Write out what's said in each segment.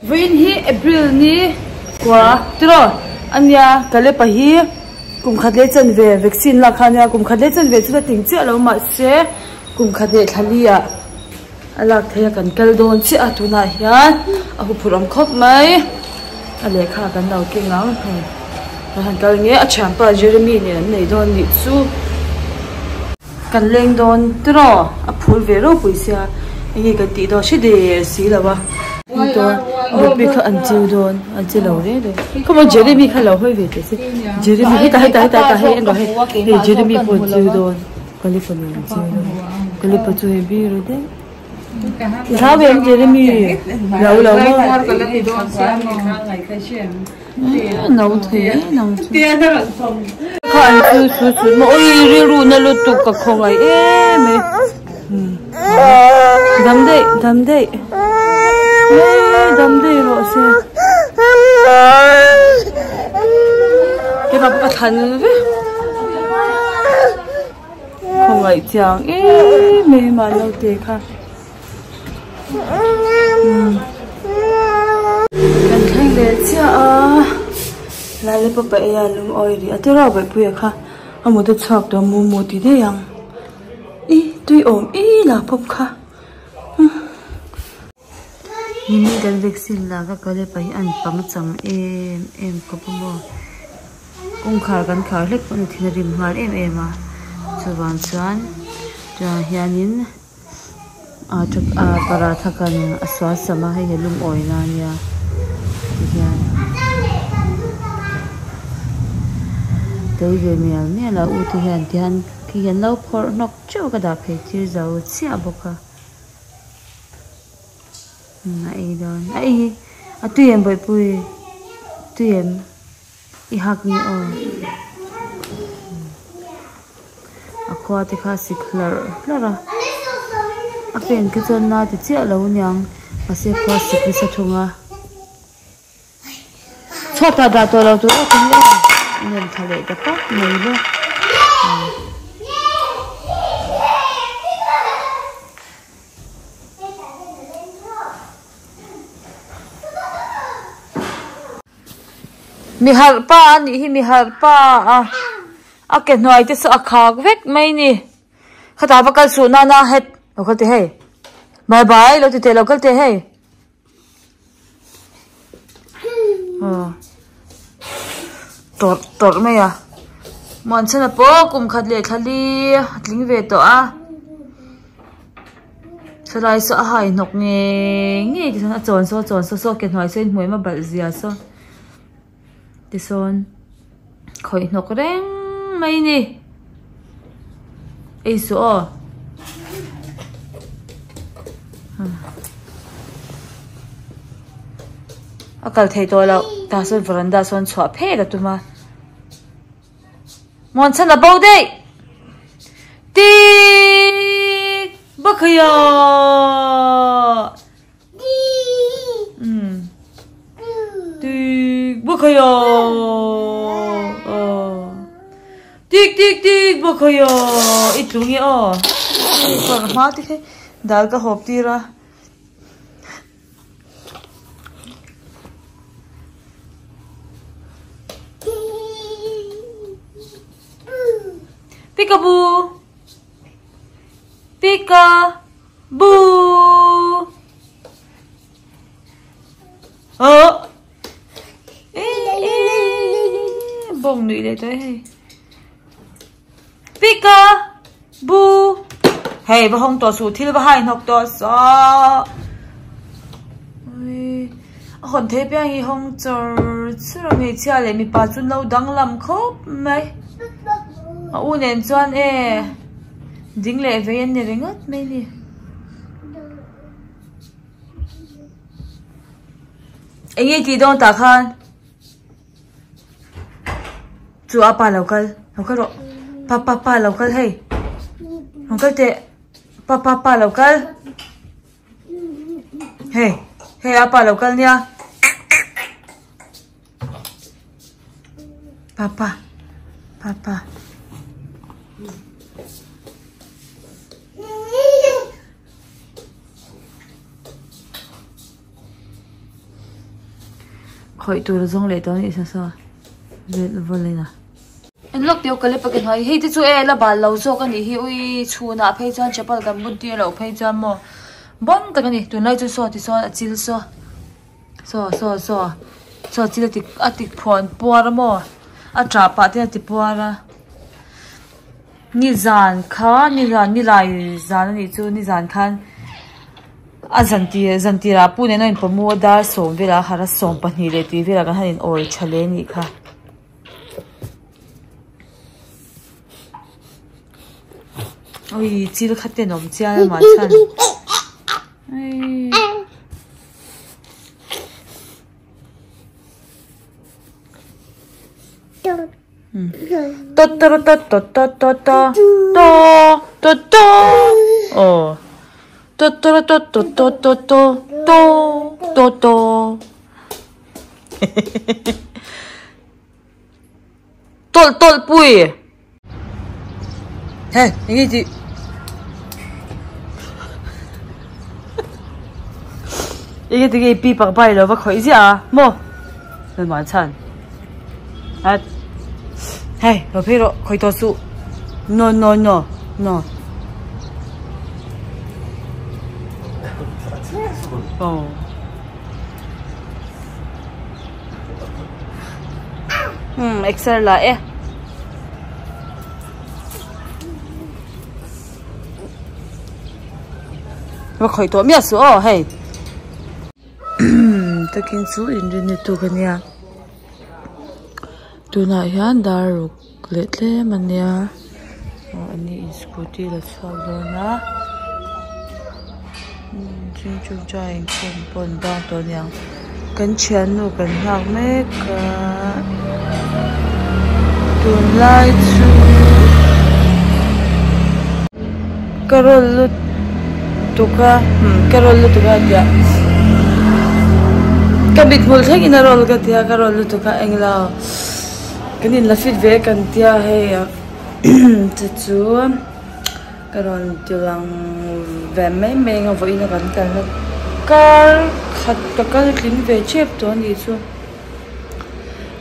Vawiin hi April ni kua tiraw a nia Kalepa hi kum khat leh chanve vaccine lak kha a nia kum khat leh chanve chu la ting chiah lo mahse kum khat leh thla li ah a lak theih a kan kal dawn chiah a tunah hian a huphurh awm khawp mai a lehkha kan lo keng ang hei kan han kal nge a thianpa Jeremy nen an nei dawn nih chu. Kan leng dawn tiraw a phul ve ropui sia enge kan tih dawn hre der si lo a. Ruby kha an chiu dawn an chi lo reng reng khawmaw Jeremy kha lo hawi ve teh se Jeremy hetah hetah hetah hetah hei en rawh hei hei Jeremy pawh an chiu dawn Kalipa nen an chiu dawn Kalipa chu hei bir a daih i hlau em Jeremy lo lo maw No thei e nang chu. Kha an chu chu chu maw ui rilru na lutuk ka khawngaih em e. Dam daih dam daih dam daih rawh se. Keimah pawh ka thlan vek. Khawngaih chiang em em a naute kha. Kan thleng ve chiah a Lallipa pa eia lung awi rih a tiraw Bawihpuia kha a mut a chhuak tawh mu mu ti daih ang i tui awm i la pawp kha Mini kan vaccine lak a Kalepa hi an pangchang em em khawp a maw kawngkhar kan khar hlek pawn a thin a rim nghal em em a chuvang chuan tunah hianin. Aa paratha kan a sual sam a hei hi lungawi na ania tihian tei ve mial mial a u te hian tihian khi hian lo phawrh hnawk teuh ka dah phei tir zo chiah bawk a a ei dawn a ei a tui em bawihpui tui em. I hak nge aw a khua te kha sik hlarh hlarh a a pen khi chuan na ti chiah lo aniang mahse khua sik nasa thung a chhuat ah dah tawh lo tur awk in aw a nem tha leh ta pap mai bawk. Mi harh pa a nih hi mi harh pa a a ke hnuai te saw a khak vek mai ni khatah va kal suh nana het lo kal teh hei bye bye lo ti teh lo kal teh hei aw tawrh tawrh mai a muanchhana pawh kum khat leh thla li a tling ve tawh a. Chulai saw a hai hnawk ngei ngei tichuan a chawn saw a chawn saw saw ke hnuai saw in hmuh em a balh zia saw tisawn khawih hnawk reng mai a ni ei suh aw a kal thei tawh loh tah sawn veranda sawn chhuah phek a tum a. Muanchhan a bo daih tik bakhaia umm tik bakhaia tik tik tik bakhaia i tlu nge aw kawr hma te khi dal ka hawp tir a. Peekaboo Peekaboo Oh Bawng nuih leh tawh e hei Peekaboo Hei va hawng tawh suh thil va hai hnawk tawh saw A hawn thei piang hi hawng char char a hmeichhia leh mipa chu no danglam khawp mai a u nen chuan e ding leh vei an ni ringawt mai a ni. Enge tih dawn tah khan. Chu a pa lo kal lo kal rawh pa pa pa lo kal hei lo kal teh pa pa pa lo kal hei hei a pa lo kal nia pa pa pa pa. Khawih tur a zawng leh tawh a nih sa saw vel vawlin a. En lawk tih ka lepa ke hnuai hei te chu e la bal lo zawk a nih hi ui chhunah phei chuan chapal kan bun tir loh phei chuan maw bawm tak a ni tunlai chu saw tichuan a chil saw saw saw saw saw chil a ti a ti phuan puar a maw a tah pah te a ti puar a nizan kha nizan nilai zan a nih chu nizan khan. A zan tir zan tirah pu nen a inpawm a dar sawm velah a harh a 12 leh tih velah kan han in awi tha hle anih kha. Ui chil kha ten awm chian a mah chhan Tawt tawt tawt tawt tawt tawt tawt tawt tawt aw tawt tawt tawt tawt tawt tawt tawt tawt tawt tawlh tawlh pui hei eng nge tih eng nge tinge i pi pak bai lo va khawih ziah a maw Lalmuan chhan at hei lo phei rawh khawih tawh suh no no no no aw hmm exer la e. Va khawih tawh miah suh aw hei takin chu inrin ni tuk ania tunah hian dar ruk leh tlem ania aw ani in scooty la chhuak dawn a ching chu chai inkhawm pawh an bang tawh aniang kan thiannu kan nghak mek a tunlai chu ka rawn lutuk a umm ka rawn lutuk a tia ka mithmul thleng in a rawn ka tia ka rawn lutuk a englo kan in la fit ve kan tia hei chu chu. Ka rawn ti lang ve mai mai ang a vawiin a kan kalna kar khat ka kal tling ve tep tawh a nih chu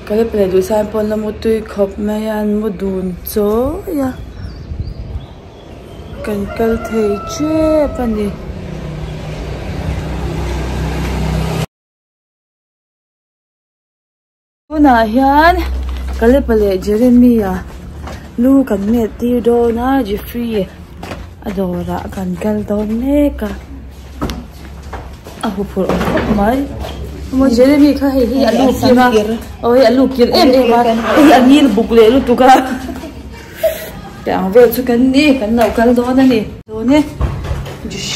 ka la pe leh duh chuan pawn la mutui khawp mai a an mu dun chawi a kan kal thei tep a ni. Tunah hian Kalepa leh Jeremy-a lu kan met tir dawn a Jeffrey a dawrah kan kal dawn mek a a huphurh awm khawp mai maw Jeremy kha hei hi a lu kir a aw hei a lu kir em em a hei hi a ngil buk leh lutuk a tih ang vel chu kan ni kan lo kal dawn a ni dawn e Jish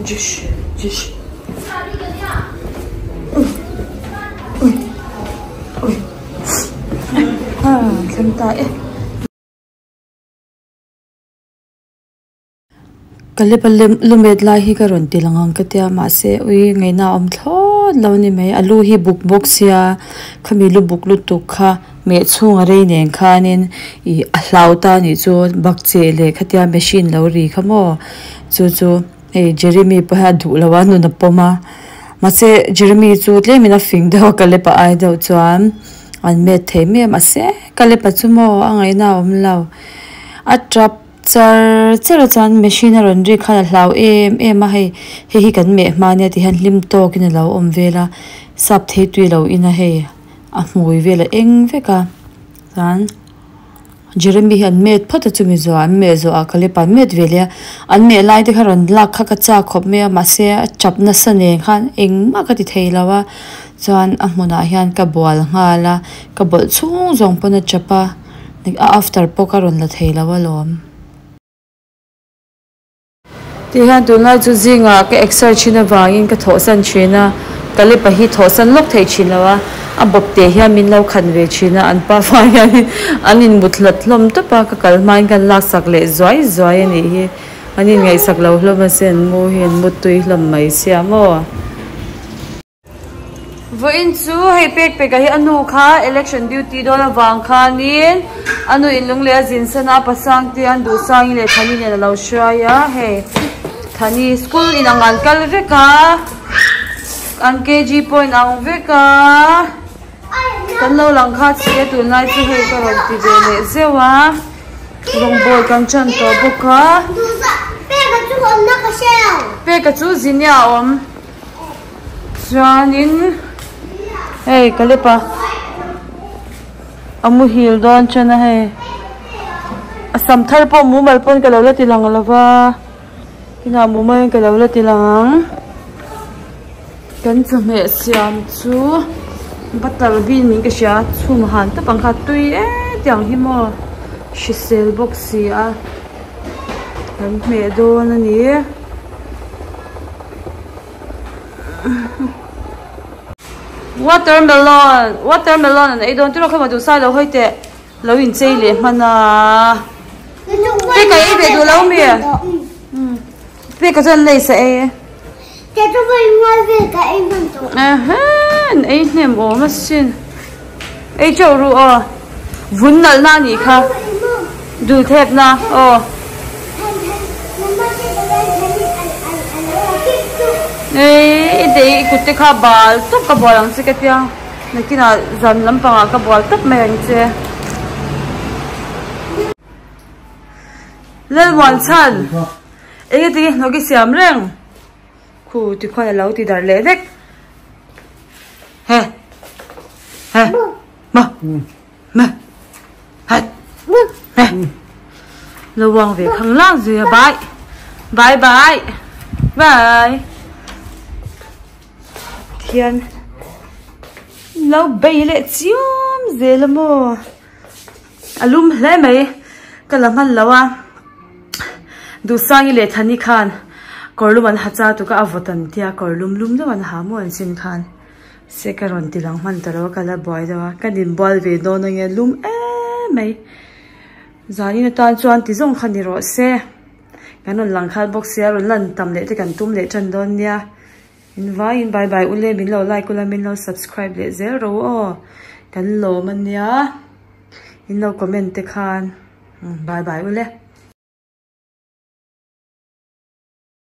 Jish Jish. Thleng ta e. Ka lep a lumet lai hi ka rawn ti lang ang ka tia mahse ui ngaihna a awm thlawt lo a ni mai a lu hi buk bawk sia khami lu buk lutuk kha meh chhung a rei nen khanin ih a hlau ta a nih chu bakcheh leh khatia machine lo ri kha maw chu chu. Hei Jeremy pawh hian a duh lo a nun a pawm a mahse Jeremy chu tlemin a fing deuh a Caleb-a ai deuh chuan an met thei mai a mahse Caleb-a chu maw a ngaihna a awm lo a tap char char a chuan machine a rawn rik khan a hlau em em a hei hei hi kan meh hma ania ti hian hlim tawkin a lo awm vel a sap thei tui lo in a hei a hmui vel a eng vek a chuan. Jeremy hi an met phawt a chumi zawhah an meh zawhah Caleb an met ve leh a an meh lai te kha rawn lak kha ka chak khawp mai a mahse a chap nasa nen khan engmah ka ti thei lo a chuan a hmunah hian ka bual nghal a ka bawlh chhung zawng pawn a chap a a after pawh ka rawn la thei lo alawm. Tih hian tunlai chu zingah ka exer thin avangin ka thawhsan thin a, Kalepa hi thawhsan lawk theih thin lo a, a bawp teh hian min lo khan ve thin a, an pa fa hianin an inmut hlat hlawm tawp a, ka kal hmain kan laksak leh zuai zuai a nih hi, an inngaihsak lo hlawm a sin, an mu hi an mutui hlawm mai sia maw. Vawiin chu hei pek pek ah hi a nu kha election duty dawn avang khanin a nu in lung leh a zin san a pasang te an duh sangin leh Thani nen a lo hruai a hei Thani school in ang an kal vek a an kg pawh in ang vek a. Kan lo lang kha chi a tunlai chu hei ka rawn ti ve leh zeuh a. Rawngbawl kan ṭan tawh bawk a. Peka chu zinia a awm. Chuanin hei ka lep a. A muhil dawn ṭan a hei. A sam thar pawh mumal pawn ka lo la ti lang lo va. Inah mumal in ka lo la ti lang ang. Kan chawhmeh siam chu butter bean min ka hria chhum han tawp ang kha tui em tiang hi maw hrisel bawk si a kan hmeh dawn a ni. Watermelon watermelon an ei dawn tiraw khaw duh sai lo hawi teh lo inchei leh hman a peka ei ve duh lo mi peka chuan lei sa ei e an ei hnem awm asin ei teuh ru aw vun nalh na anih kha dul thep na aw. Ei i dei i kut te kha bal tawp ka bual ang che ka tia nakinah zan lampangah ka bual tawp mai ang che. Lalmuan chhan enge tinge hnawk i siam reng khu tikhuan a lo ti darh leh vek he he ma ma hat he lo uang ve khang lang zui a bye bye bye bye thian lo bei leh chiam zel a maw. A lum hle mai ka la hman lo a Duhsangi leh Thani khan kawr lum an ha cha tuk a a vawt an tia kawr lum lum deuh an ha maw an sin khan se ka rawn ti lang hman ta lo a ka la buai deuh a ka ninbual ve dawn ange lum em mai zanin atan chuan ti zawng kha ni rawh se kan rawn lang khat bawk sia rawn lan tam leh te kan tum leh tan dawn nia. In vaiin bye bye ule min lo like ula min lo subscribe leh zel ro aw kan lawm ania in lo comment te khan bye bye ule.